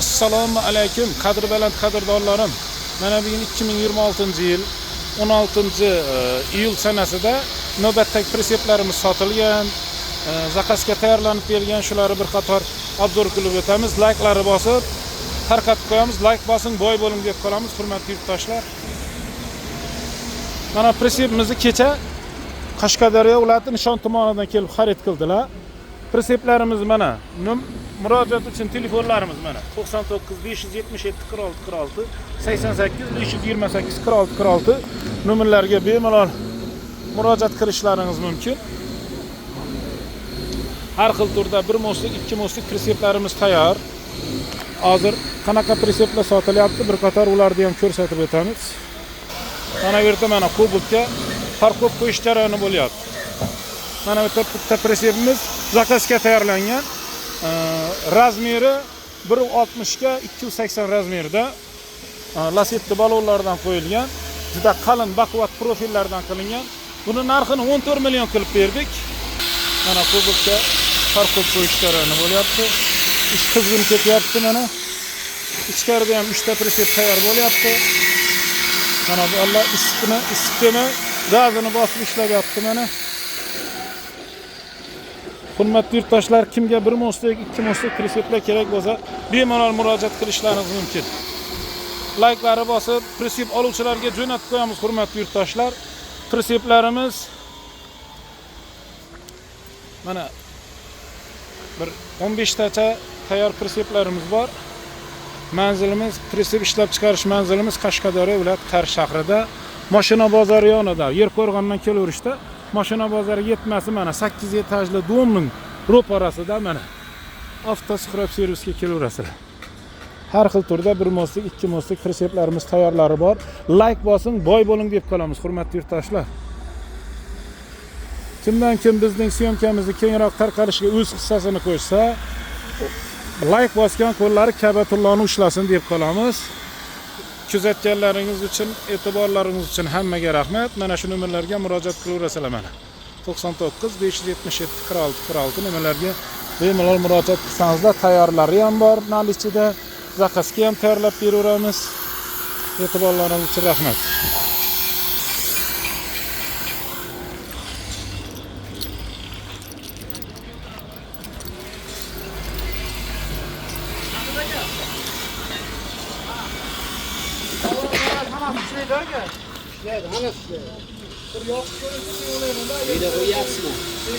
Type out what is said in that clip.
Assalomu alaykum, qadri baland qadrdonlarim. Mana bugun 2026-yil 16 iyul sanasida navbatdagi priseplarimiz sotilgan, zakazga tayyorlanib kelgan, shularni bir qator обзор qilib o'tamiz. Layklarni bosib, tarqatib qo'yamiz. Layk bosing, boy bo'ling deb qolamiz, hurmatli yurtdoshlar. Mana prisepimizni kecha Qashqadaryo viloyati Nishon tumanidan kelib xarid qildilar. Priseplarimiz mana murojaat uchun telefonlarimiz mana 99 577 46 46, 88 528 46 46 nomerlarga bemalol murojaat qilishlaringiz mumkin. Har xil turda bir moslik, ikki moslik priseplarimiz tayyor. Hozir qanaqa priseplar sotilyapti, bir qator ularni ham ko'rsatib o'tamiz. Mana bu yerda mana Kobaltga farqo'p qo'yish jarayoni bo'lyapti. Mana bu yerda bitta prisepimiz zakazga tayyorlangan. Размер i 1.60 ga 280 размер da. Lasetti balonlardan qo'yilgan. Juda qalin baquvvat profillardan qilingan. Buni narxini 14 million qilib berdik. Mana Kobaltga farqo'p qo'yish jarayoni bo'lyapti. Ish qizg'in ketyapti mana. Ichkarida ham 3 ta prisep tayyor bo'lyapti. Mana bu Allah issiqni, issiq demay, gazini bosib ishlayapti mana. Hurmatli yurtdoshlar, kimga bir moslik, ikki moslik priseplar kerak bo'lsa, bemalol murojaat qilishlaringiz mumkin. Layklari bosib, prisep oluvchilarga jo'natib qo'yamiz, hurmatli yurtdoshlar. Priseplarimiz mana bir 15 tacha tayyor priseplarimiz bor. Manzilimiz, prisep ishlab chiqarish manzilimiz Qashqadaryo viloyati Qarshi shahrida, mashina bozori yonida, Yerqo'rg'ondan kelaverishda mashina bozori yetmasi mana 8 etajli дом ning ro'parasida mana Avtosxrob servisga kelaverasizlar. Har xil turda bir moslik, ikki moslik priseplarimiz tayyorlari bor. Layk bosing, boy bo'ling deb qolamiz, hurmatli yurtdoshlar. Kimdan kim bizning съёмка mizni kengroq tarqalishiga o'z hissasini qo'shsa, layk bosgan qo'llari Ka'batulloni ushlasin deb qolamiz. Kuzatganlaringiz uchun, e'tiborlaringiz uchun hammaga rahmat. Mana shu nomerlarga murojaat qilaverasizlar mana. 99 577 46 46 nomerlarga bemalol murojaat qilsangizlar, tayyorlari ham bor наличие da, zakazga ham tayyorlab beraveramiz. E'tiborlaringiz uchun rahmat. Ishlaydi, hammasi ishlaydi. Video qo'yyapsizmi?